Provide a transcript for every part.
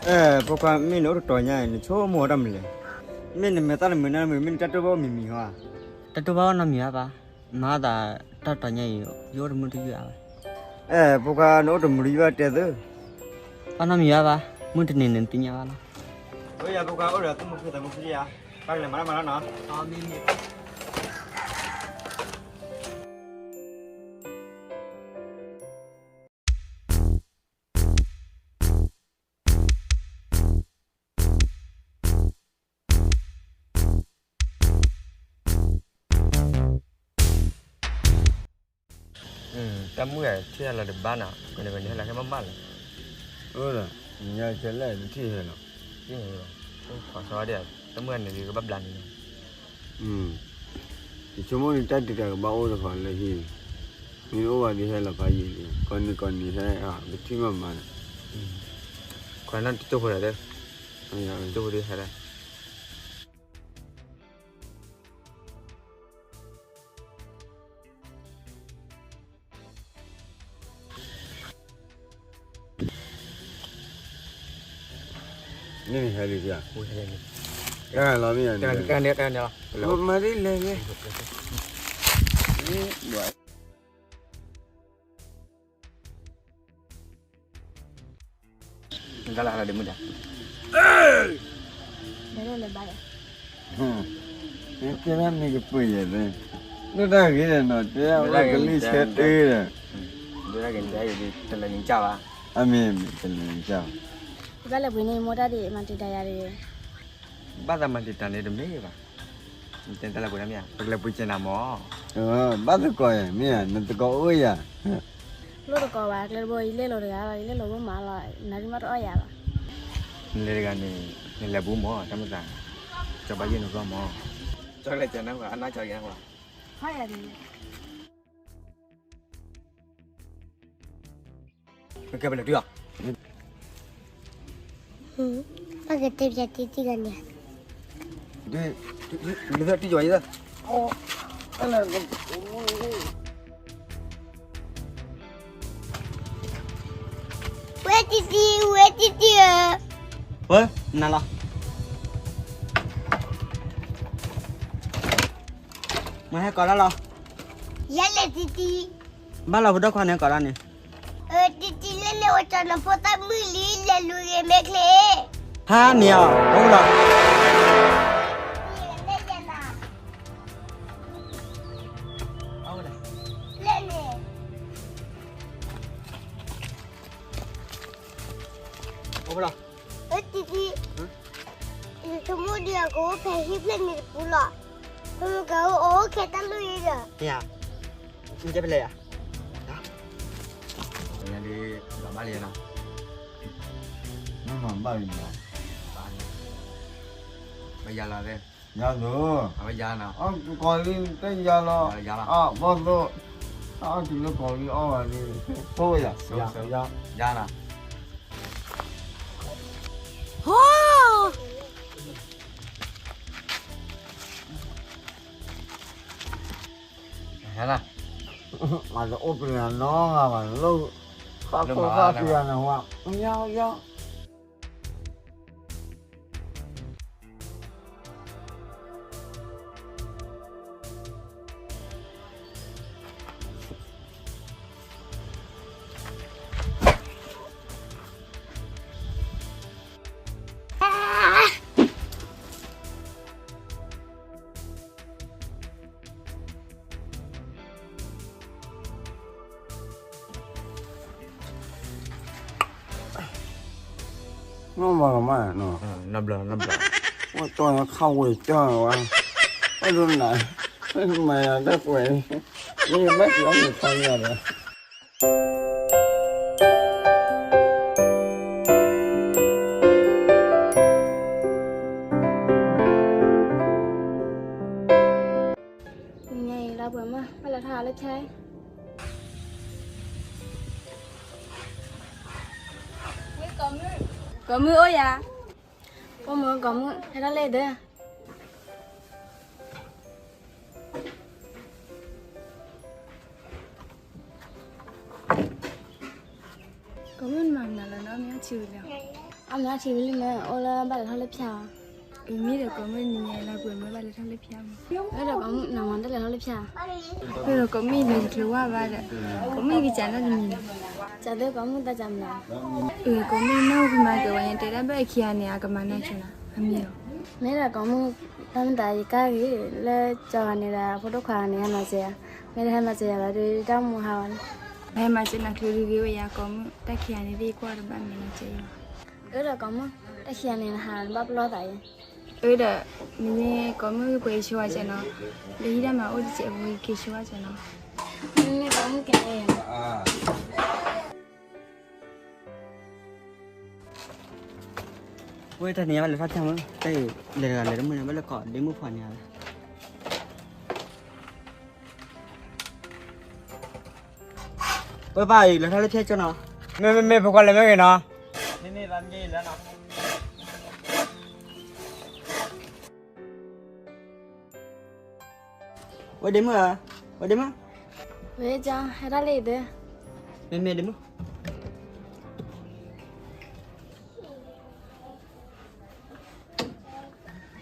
အဲ ဖိခွါ မ့ၢ်နအိၣ်တတီၤညါအံၤ နဆိကမိၣ်အီၤတၢ်မနုၤလဲၣ်. မ့ၢ်နမဲာ်သၣ်တမုာ်နၢ်တမုာ် မ့ၢ်နတၢ်တိၢ်ဘၣ်အိၣ်မံၤမံၤဧါ. တၢ်တိၢ်ဘၣ်အိၣ်နီတမံၤဧါပၢ်. မၤသးတၢ်တီၤညါအံၤ ယအိၣ်တမုာ်တယုၢ်ဧါဘၣ်. အဲ ဖိခွါ နအိၣ်တမုာ်တယုၢ်ဘၣ်တဲသု. ဘၣ်နီတမံၤဧါဘၣ်. မုၢ်တနံၤန့ၣ်နသ့ၣ်ညါဘၣ်လီၤ. ဖိခွါ အိၣ်ဒီးသူၣ်မုာ်သးမုာ်ဖဲယါ, ပၢ်ကလဲၤမၤတၢ်မၤလီၤနီၤ. တၢ်မုၣ်ဂၤထံၣ်ဟဲလီၤတဘၣ်နီၤ, ကန့ၣ်ကန့ၣ်ဟဲလီၤခဲမးမးလီၤ. အိၣ်ဒီး ညါကဲလဲၣ် နထံၣ်ဟဲလီၤ. တၢ်မုၣ်ဂၤန့ၣ် ကဘၣ်ဘျါန့ၣ်လီၤ. ယဆိကမိၣ်န့ၣ် တၢ်တဂၤကဘၣ်အိၣ်တခီလၢဟံၣ်, မ့ၢ်အိၣ်ဝဲဒ်ဟဲလီၤဖးယံာ်လံ, ကိးနံၤကိးနံၤဟဲ ပထံၣ်မးမးန့ၣ်, ခွါနီၢ်တတိၢ်ဖိဒီး, တတိၢ်ဖိဒ်ဟဲလီၤ. မ့ၢ်ဟဲလံဧါ, တဂၤလီၤမ့ၢ်ဧါ, မၤဒ်လဲၣ်လဲၣ်. နကလၢ်လၢဒမုၢ်ဒၣ်, တဲဒၣ်မ့ၢ်ကပၢၢ်ယဲၢ်သ့, ဒိၣ်တၢ်ဂ့ၤဒီးနီၤ, တဲအဝဲကလံၣ်ဆၢတုဒီး, ဒိၣ်တၢ်ဂ့ၤတဲယတလဲၤနံၤကၢ်ဘၣ်, အမ့ၢ်မ့ၢ်တလဲၤနံၤကၢ်ဘၣ်, ဘၣ်လဲၤပှ့ၤန့ၣ် မိၢ်တၢ်ဒံးမၤတံာ်တာ်ယၤတဂ့ၤ, ဘၣ်သးမၤတံာ်တာ်န့ၣ်တမ့ၢ်ဘၣ်, နတဲတၢ်လဲၤပှ့ၤန့ၣ်မ့ၢ်ဧါ, ပကလဲၤပှ့ၤက့ၤနၤမ့ၢ်, ဘၣ်သကိးယၤမ့ၢ်ဧါ, နသကိးအိၣ်ယၤ လိၣ်သကိးဘၣ်, ကျဲတဘိယလဲၤလိာ်တဂၤလီၤ, ယလဲၤလိာ်ဘိမးလီၤ, နၤဒ်မးတအီၣ်ယၤဘၣ်, နလဲၤတဂၤန့ၣ်, နလဲၤဘူးမး, တၢ်မုၢ်သး, ကၠီဘၣ်ယဲၢ်နဂီၢ်မး, ကၠီလဲၤကၠီနၢ်ဝဲ, အနၢ်ကၠီယဲၢ်နၢ်ဝဲ, ပကဲပလဲၤတုၤလီၤ, ပကတဲပျးတံၢ်တံၢ်ဂၤန့ၣ်, မ့ၢ်တံၢ်ယီၤယဲၢ်, ဝဲတံၢ်တံၢ်, ဝဲတံၢ်တံၢ်ဧၢ, ဝဲ, နၤလီၤ, မဟဲကိးတၢ်လီၤ, ယဲလဲၣ်တံၢ်တံၢ်, ဘၣ်လီၤပဒီၣ်ခွါန့ၣ်ကိးတၢ်န့ၣ်, တံၢ်တံၢ်လၢလဲၤဝဲကၠီနဖိသၣ်မုၣ်လံ လဲၤလူၤဂ့ၤမဲာ်ချ့, ဟါန့ၣ်အီၤ, အိၣ်လီၤ တံၢ်တံၢ်, ယဆိကမိၣ်ဒ်အကအိၣ်ဖဲဟံၣ်ဖျၢၣ်န့ၣ်တပူၤလီၤ, ကအိၣ်ခဲတၢ်လီၢ်အံၤဒီး, မ့ၢ်ဧါ, မ့ၢ်ကဲဖဲလဲၣ်ဧါ, ဒ်, ဘၣ်လံနီၤ, မ့ၢ်မၤဘၣ်လံနီၤ, ဘၣ်ယၤလီၤသ့, ယၤသိး, အဝဲယၤနီၤ, ကိးလံတယၤလီၤ, အဘီၣ်သိး, အတုၤလၢကိးလံအီၣ်ဘၣ်လံ, ဖိယၤ, ယၤနီၤ, ဟဲလီၤ, မၤတအိၣ်ပလၢၤနီတဂၤဘၣ်, လၢ, ဃၣ်ဖိဃၣ်ဖိယၤန့ၣ်ဝဲ, ယၤ, ယၤ နီၢ်ဘၣ်ကမၣ်နီၤ, နီၢ်ဘျီ, နီၢ်ဘျီ, ဝဲတီၢ်ခၣ်ဝဲကၢ်ဝဲ, အဲၣ်ဒိးနၤ, မၤယၤတၢ်ကွဲး, မ့ၢ်ဘၣ်က့ၤအီၣ်မ့ၤဖီညါဒီး ညါအံၤလၢပှဲၤမး ဘၣ်လဲၤထီၣ်လၢဆဲး, ကိးမုၢ်အိၣ်ယၤ, ပိာ်မုၣ်ကိးမုၢ် ဟဲထီၣ်လၢဒီး ကိးမုၢ်မၤမနုၤလၢၤနီတမံၤ အီၣ်ဆံးဝံၤလံ, အမ့ၢ်ထံဝံၤလံမ့ၢ် အိၣ်လၢဘၣ်လဲၤထီၣ်လၢဖၠါအီၤ, မ့ၢ်ဒီးကိးမုၢ်နံၤညါလၢပှဲၤမ့ၢ်ဘၣ်လဲၤထီၣ်လၢဖၠါမ့ၢ်, အၢဒီးကိးမုၢ်နမၤတၢ်လဲၤထီၣ်လၢဖၠါ, အၢဒီးကိးမုၢ်ယချုးဝါဘၣ်ဒီး, ကိးမုၢ်ယကစးနီတမံၤန့ၣ်, စးသကိးမုၢ်တၢ်စးမနုၤ, အၢကိးမုၢ်နီၢ်ကမၤက့ၤဝဲညါတဲဒၣ်ဘၣ်ခံဂၤန့ၣ် အကမၤနီၢ်ဆိနီၤ အမ့ၢ်အီၤ, မ့ၢ်ဒီးကိးမုၢ်တၢ်မ့ၢ်တၢ်ယကါဂ့ၤ, လၢကၠီဂၤန့ၣ်ဒီး ဖိဒိၣ်ခွါဂၤန့ၣ် ဟဲမၤစၢၤယၤ, မ့ၢ်တဟဲမၤစၢၤယၤဘၣ်ဒီး တၢ်မူဟးဂီၤန့ၣ်, ဟဲမၤစၢၤနၤချုးဒုဂ့ၤဝဲယၤကိးမုၢ် တၢ်ခံဂၤန့ၣ်သ့ၣ်ကွၢ်တဘၣ်မ့ၢ်နီၤကဲယၤ, အၢဒီးကိးမုၢ်, တၢ်ခံဂၤန့ၣ်နဟးနဘၣ်ပလီၢ်သးယဲ, အၢဒီး, မ့ၢ်န့ၣ်ကိးမုၢ်ပှဲၤယဆိဝါကဲနီၤ, လၢဟံၣ်တၢ်မၤအိၣ်တစဲးဖိက့ၤဆိဝါကဲနီၤ, မ့ၢ်ကိးမုၢ်ကဲ ဝဲတၢ်န့ၣ်ဘၣ်လဲၤထီၣ်ဖၠါမ့ၢ် တၢ်အံၤ လဲၤတဂၤလဲၤတမုၢ်န့ၣ် ဘၣ်လဲၤကိးဒ့မုၣ်ဖီန့ၣ်လီၤ, ဝဲပၢ်အံၤ လဲၤထီၣ်လၢဖၠါကၠီနီၤ, မ့မ့မ့ၢ်ဖိခွါလဲၤမ့ၢ်ဂ့ၤနီၤ, မ့မ့ၢ်ဘၣ်မ့ၢ်လၢနီၤ ဝဲဒ့မုၣ်ဧၢ, ဝဲဒ့မုၣ်, ဝဲကၠီ ဟဲထီၣ်လံဒီး, မ့မ့ၢ်ဒ့မုၣ်,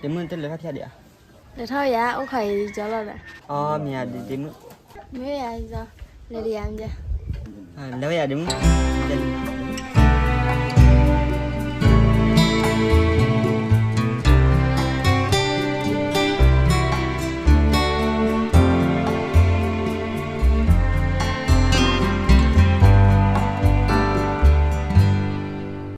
ဒ့မုၣ်တလဲၤထီၣ်ဖၠါဒံးဧါ, လဲၤထီၣ်ယၤ အိၣ်ခိးအံၤကၠီလီၤဒီး, အမ့ၢ်ယၤဒ့မုၣ်, မ့ၢ်ယၤကၠီ, လဲၤဒံးယၤမ့ၢ်, လဲၤဝဲယၤဒ့မုၣ်, လဲၤ